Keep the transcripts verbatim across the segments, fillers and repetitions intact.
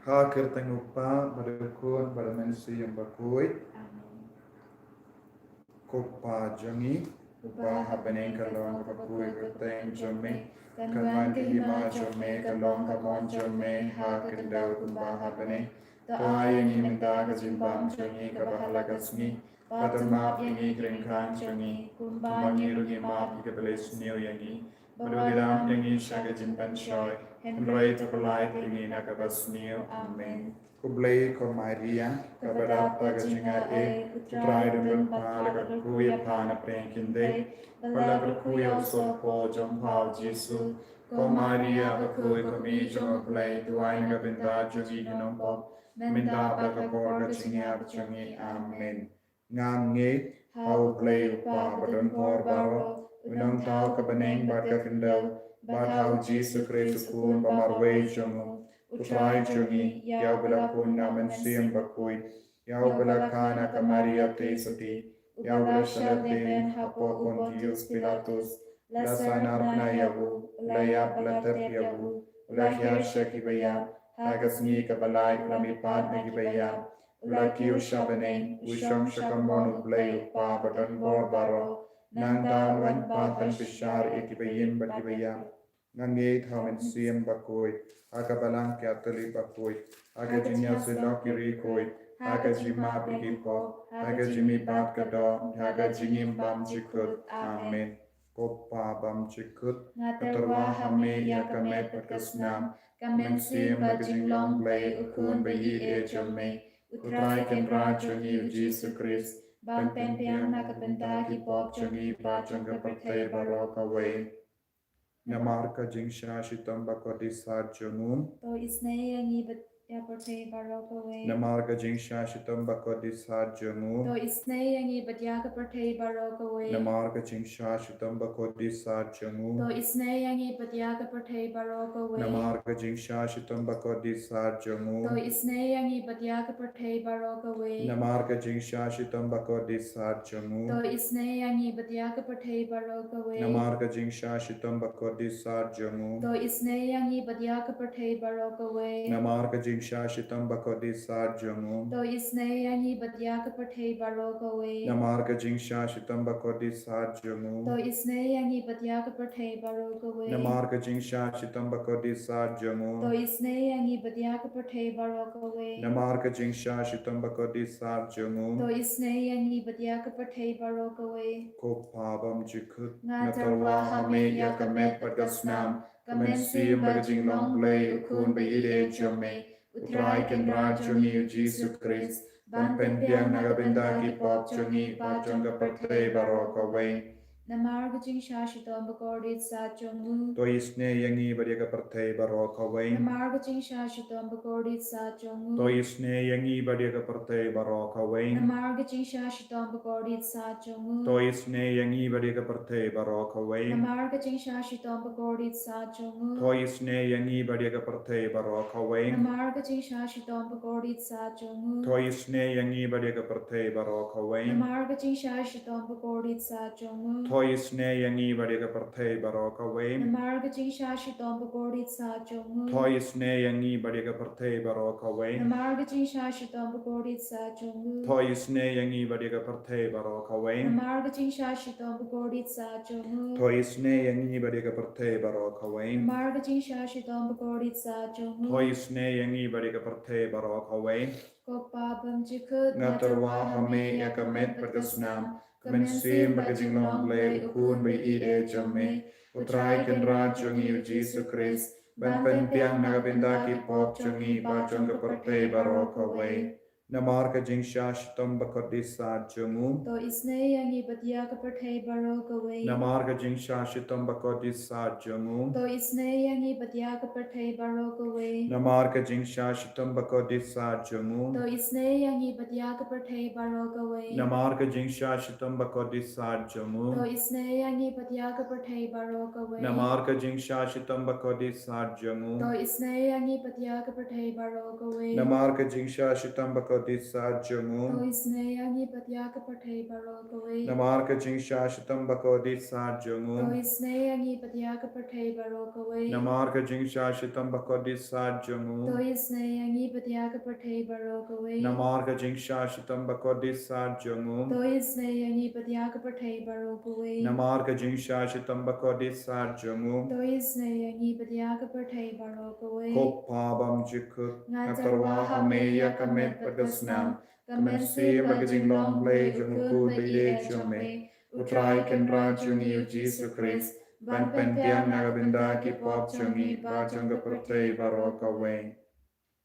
Ha ka kyrteng u Kpa bad u Khun bad u Mynsiem Bakhuid. Amen. Ko Pa jong ngi uba ha bneng, ka long kaba khuid ka kyrteng jong me. Kan wan ka hima jong me, kan long ka mon jong me ha ka khyndew kumba ha bneng. To ai ïa ngi mynta ka jingbam jong ngi kaba ha la ka sngi. Bad to map ïa ngi ki ryngkang jong ngi, kumba ngi ruh ngi map ïa kiba leh sniew ïa ngi. Bad wat lam ïa ngi sha ka jingpynshoi, hynrei to pynlait ïa ngi na kaba sniew. Amen. Khublei ko Maria, kaba dap da ka jingaiei, u Trai u don bad pha, la kyrkhu ïa pha na pdeng ki khyndai, bad la kyrkhu ïa u sohphoh jong pha u Jisu. Ko Maria bakhuid, ko Kmie jong u Blei, duwai na ka bynta jong ngi ki nongpop, mynta bad ha ka por ka jingïap jong ngi. Amen. Nga ngeit ha u Blei u Kpa ba don bor baroh, u nongthaw ka bneng bad ka khyndew, bad ha u Jisu Khrist u Khun ba marwei jong u, u Trai jong ngi, ïa uba la khun na u Mynsiem Bakhuid, ïa uba la kha na ka Maria Theisotti, ïa uba la shah leh beiñ hapoh Pontius Pilatus, la sahnarphna ïa u, la ïap, la thep ïa u, la hiar sha kiba ïap, ha ka sngi kaba lai u la mihpat na kiba ïap, u la kiew sha bneng, u shong sha kamon u Blei u Kpa ba don bor baroh. Nangta un wan pat ban bishar ïa kiba im bad kiba ïap. Nga ngeit ha u Mynsiem Bakhuid, ha ka Balang Katholik bakhuid, ha ka jingïasyllok ki riewkhuid, ha ka jingmap ïa ki pop, ha ka jingmihpat ka doh, ha ka jingim bymjukut. Amen. Ko Pa bymjukut, nga tyrwa ha me ïa ka met bad ka snam, ka mynsiem bad ka jinglong Blei u Khun ba ïeit jong me, u Trai Kynrad jong ngi u Jisu Khrist, ban pynbiang na ka bynta ki pop jong ngi bad jong ka pyrthei baroh kawei. Namar ka jingshah shitom bakordit sat jong u, to isynei ïa ngi bad ïa ka pyrthei baroh kawei. Namar ka jingshah shitom bakordit sat jong u, to isynei ïa ngi bad ïa ka pyrthei baroh kawei. Namar ka jingshah shitom bakordit sat jong u, to isynei ïa ngi bad ïa ka pyrthei baroh kawei. Namar ka jingshah shitom bakordit sat jong u, to isynei ïa ngi bad ïa ka pyrthei baroh kawei. Namar ka jingshah shitom bakordit sat jong u, to isynei ïa ngi bad ïa ka pyrthei baroh kawei. Namar ka jingshah shitom bakordit sat jong u, to isynei ïa ngi bad ïa ka pyrthei baroh kawei. Namar ka jingshah shitom bakordit sat jong u, to isynei ïa ngi bad ïa ka pyrthei baroh kawei. Namar ka jingshah shitom bakordit sat jong u, to isynei ïa ngi bad ïa ka pyrthei baroh kawei. Namar ka jingshah shitom bakordit sat jong u, to isynei ïa ngi bad ïa ka pyrthei baroh kawei. Namar ka jingshah shitom bakordit sat jong u, to isynei ïa ngi bad ïa ka pyrthei baroh kawei. Ko Pa bymjukut, nga tyrwa ha me ïa ka met bad ka snam, ka mynsiem bad ka jinglong Blei u Khun ba ïeit jong me, u Trai Kynrad jong ngi u Jisu Khrist, ban pynbiang na ka bynta ki pop jong ngi bad jong ka pyrthei baroh kawei. Namar ka jingshah shitom bakordit sat jong u, to isynei ïa ngi bad ïa ka pyrthei baroh kawei. Namar ka jingshah shitom bakordit sat jong u, to isynei ïa ngi bad ïa ka pyrthei baroh kawei. Namar ka jingshah shitom bakordit sat jong u, to isynei ïa ngi bad ïa ka pyrthei baroh kawei. Namar ka jingshah shitom bakordit sat jong u, to isynei ïa ngi bad ïa ka pyrthei baroh kawei. Namar ka jingshah shitom bakordit sat jong u, to isynei ïa ngi bad ïa ka pyrthei baroh kawei. Namar ka jingshah shitom bakordit sat jong u, to isynei ïa ngi bad ïa ka pyrthei baroh kawei. Namar ka jingshah shitom bakordit sat jong u, to isynei ïa ngi bad ïa ka pyrthei baroh kawei. Namar ka jingshah shitom bakordit sat jong u, to isynei ïa ngi bad ïa ka pyrthei baroh kawei. Namar ka jingshah shitom bakordit sat jong u, to isynei ïa ngi bad ïa ka pyrthei baroh kawei. Namar ka jingshah shitom bakordit sat jong u, to isynei ïa ngi bad ïa ka pyrthei baroh kawei. Ko Pa bymjukut, nga tyrwa ha me ïa ka met bad ka snam, ka mynsiem bad ka jinglong Blei u Khun ba ïeit jong me, u Trai Kynrad jong ngi u Jisu Khrist, ban pynbiang na ka bynta ki pop jong ngi bad jong ka pyrthei baroh kawei. Namar ka jingshah shitom bakordit sat jong u, to isynei ïa ngi bad ïa ka pyrthei baroh kawei. Namar ka jingshah shitom bakordit sat jong u, to isynei ïa ngi bad ïa ka pyrthei baroh kawei. Namar ka jingshah shitom bakordit sat jong u, to isynei ïa ngi bad ïa ka pyrthei baroh kawei. Namar ka jingshah shitom bakordit sat jong u, to isynei ïa ngi bad ïa ka pyrthei baroh kawei. Namar ka jingshah shitom bakordit sat jong u, to isynei ïa ngi bad ïa ka pyrthei baroh kawei. Namar ka jingshah shitom bakordit kordit sat jong u. To isynei ïa ngi bad ïa ka pyrthei baroh kawei. Namar ka jingshah shitom bakordit sat jong u. To isynei ïa ngi bad ïa ka pyrthei baroh kawei. Namar ka jingshah shitom bakordit sat jong u. To isynei ïa ngi bad ïa ka pyrthei baroh kawei. Namar ka jingshah shitom bakordit sat jong u. To isynei ïa ngi bad ïa ka pyrthei baroh kawei. Namar ka jingshah shitom bakordit sat jong u. To isynei ïa ngi bad ïa ka pyrthei baroh kawei. Ko Pa bymjukut, nga tyrwa ha me ïa ka met bad ka snam, ka mynsiem bad ka jinglong Blei jong u Khun ba ïeit jong me, U Trai Kynrad jong ngi U Jisu Khrist, ban pynbiang na ka bynta ki pop jong ngi bad jong ka pyrthei baroh kawei.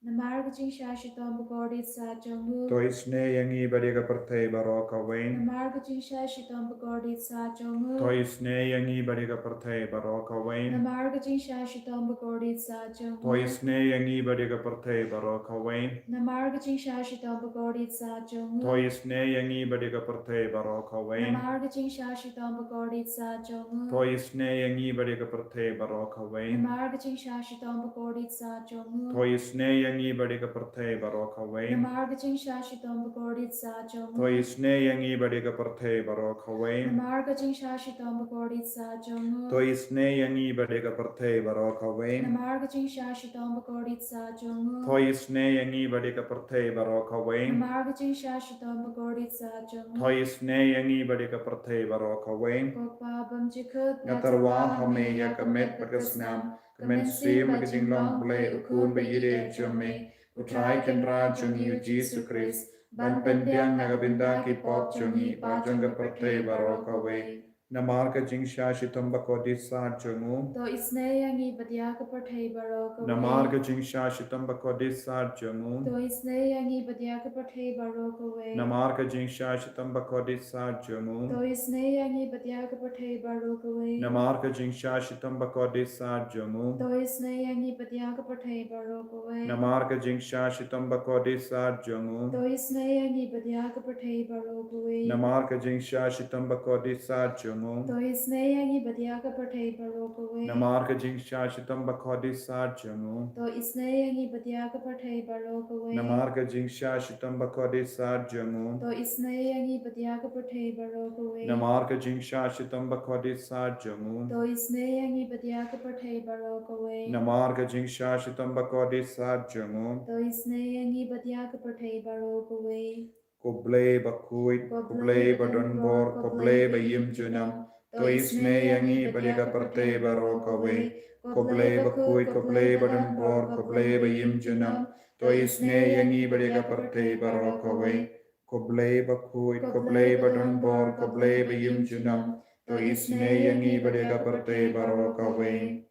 Namar ka jingshah shitom bakordit sat jong u. To isynei ïa ngi bad ïa ka pyrthei baroh kawei. Namar ka jingshah shitom bakordit sat jong u. To isynei ïa ngi bad ïa ka pyrthei baroh kawei. Namar ka jingshah shitom bakordit sat jong u. To isynei ïa ngi bad ïa ka pyrthei baroh kawei. Namar ka jingshah shitom bakordit sat jong u. To isynei ïa ngi bad ïa ka pyrthei baroh kawei. Namar ka jingshah shitom bakordit sat jong u. To isynei ïa ngi bad ïa ka pyrthei baroh kawei. Namar ka jingshah shitom bakordit sat jong u. To isynei ïa ngi bad ïa ka pyrthei baroh kawei. Namar ka jingshah shitom bakordit sat jong u. To isynei ïa ngi bad ïa ka pyrthei baroh kawei. Namar ka jingshah shitom bakordit sat jong u. To isynei ïa ngi bad ïa ka pyrthei baroh kawei. Namar ka jingshah shitom bakordit sat jong u. To isynei ïa ngi bad ïa ka pyrthei baroh kawei. Namar ka jingshah shitom bakordit sat jong u. To isynei ïa ngi bad ïa ka pyrthei baroh kawei. Ko Pa bymjukut, nga tyrwa ha me ïa ka met bad ka snam, ka mynsiem bad ka jinglong Blei U Khun ba ïeit jong me, U Trai Kynrad jong ngi U Jisu Khrist, ban pynbiang na ka bynta ki pop jong ngi bad jong ka pyrthei baroh kawei. Namar ka jingshah shitom bakordit sat jong u. To isynei ïa ngi bad ïa ka pyrthei baroh kawei. Namar ka jingshah shitom bakordit sat jong u. To isynei ïa ngi bad ïa ka pyrthei baroh kawei. Namar ka jingshah shitom bakordit sat jong u. To isynei ïa ngi bad ïa ka pyrthei baroh kawei. Namar ka jingshah shitom bakordit sat jong u. To isynei ïa ngi bad ïa ka pyrthei baroh kawei. Namar ka jingshah shitom bakordit sat jong u. To isynei ïa ngi bad ïa ka pyrthei baroh kawei. Namar ka jingshah shitom bakordit sat jong u. To isynei ïa ngi bad ïa ka pyrthei baroh kawei. Namar ka jingshah shitom bakordit sat jong u. To isynei ïa ngi bad ïa ka pyrthei baroh kawei. Namar ka jingshah shitom bakordit sat jong u. To isynei ïa ngi bad ïa ka pyrthei baroh kawei. Namar ka jingshah shitom bakordit sat jong u. To isynei ïa ngi bad ïa ka pyrthei baroh kawei. Namar ka jingshah shitom bakordit sat jong u. To isynei ïa ngi bad ïa ka pyrthei baroh kawei. Ko Blei bakhuid, ko Blei badonbor, ko Blei ba im junom, to isynei ïa ngi bad ïa ka pyrthei baroh kawei. Ko Blei bakhuid, ko Blei badonbor, ko Blei ba im junom, to isynei ïa ngi bad ïa ka pyrthei baroh kawei. Ko Blei bakhuid, ko Blei badonbor, ko Blei ba im junom, to isynei ïa ngi bad ïa ka pyrthei baroh kawei.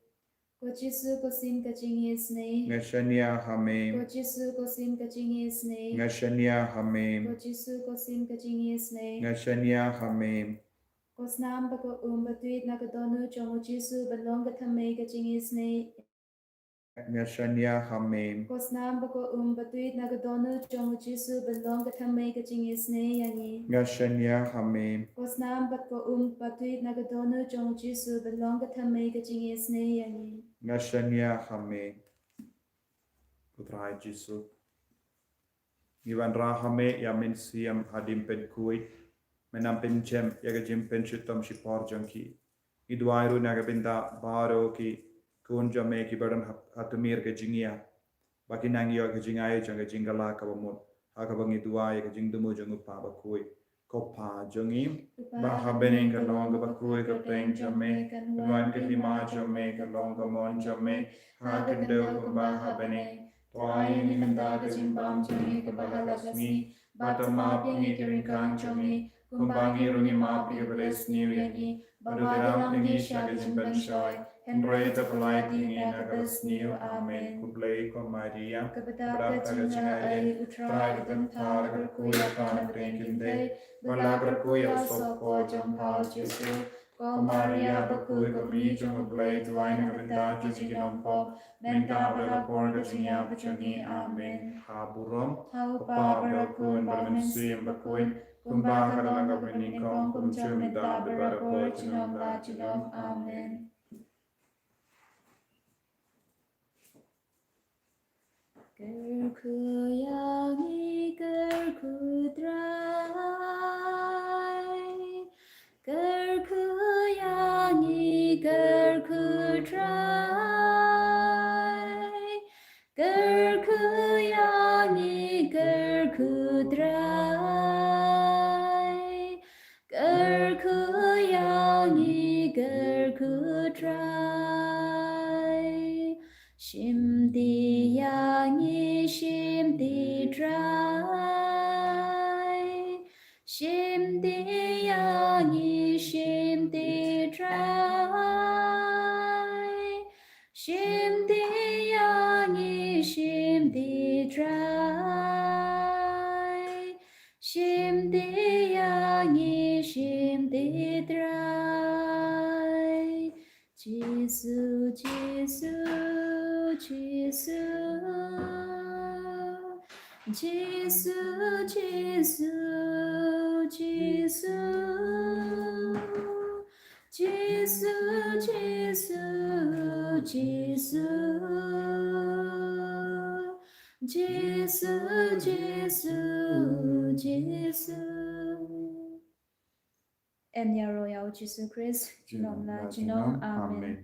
Ko Jisu, ko Syiem ka jingisynei, nga shaniah ha me. Ko Jisu, ko Syiem ka jingisynei, nga shaniah ha me. Ko Jisu, ko Syiem ka jingisynei, nga shaniah ha me. Ko snam bad ko um ba tuid na ka dohnud jong U Jisu ban long ka thymmei ka jingisynei, nga shaniah ha me. Ko snam bad ko um ba tuid na ka dohnud jong U Jisu ban long ka thymmei ka jingisynei ïa ngi, nga shaniah ha me. Ko snam bad ko um ba tuid na ka dohnud jong U Jisu ban long ka thymmei ka jingisynei ïa ngi, nga shaniah ha me. Ko Trai Jisu, ngi wanrah ha me ïa Mynsiem Hadien Pynkhuid, men ym pynjem ïa ka jingpynshitom shipor jong ki. Ngi duwai ruh na ka bynta baroh ki khun jong me kiba don ha, ha tmier ka jingïap, ba kin nang ïoh ka jingai jong ka jingkylla kaba mut, ha kaba ngi duwai ïa ka jingthmu jong U Kpa bakhuid. Ko Pa jong ngi ba ha bneng, ka long kaba khuid ka kyrteng jong me, kan wan ka hima jong me, kan long ka mon jong me ha khyndew kumba ha bneng. To ai ïa ngi mynta ka jingbam jong ngi kaba ha la ka sngi, bad to map ïa ngi ki ryngkang jong ngi, kumba ngi ruh ngi map ïa kiba leh sniew ïa ngi, bad wat ïalam ïa ngi sha ka jingpynshoi, hynrei to pynlait ïa ngi na kaba sniew. Amen. Khublei ko Maria, kaba dap ka jingai, U Trai ka don bad pha ka kyrkhu ïa pha na pdeng kynthei, bad la kyrkhu ïa u soh jong pha U Jisu. Ko Maria bakhuid, ko Mei jong U Blei, duwai na ka bynta jong ngi ki nongpop, mynta bad ha ka por ka jingïap jong ngi. Amen. Ha burom ha U Kpa bad ha U Khun bad ha U Mynsiem Bakhuid, kumba ka la long ha bneng, kumjuh mynta bad ha ka por junom la junom. Amen. Kyrkhu ïa ngi, kyrkhu Trai. Kyrkhu ïa ngi, kyrkhu Trai. Kyrkhu ïa ngi, kyrkhu Trai. Kyrkhu ïa ngi, kyrkhu Trai. Shim ti ïa ngi, shim ti Trai. Shim ti ïa ngi, shim ti Trai. Shim ti ïa ngi, shim ti Trai. Shim ti ïa ngi, shim ti Trai. Jisu, Jisu, Jisu. Jisu, Jisu, Jisu. Jisu, Jisu, Jisu. Jisu, Jisu, Jisu. Em ïaroh ïa u Jisu Khrist junom la junom. Amen.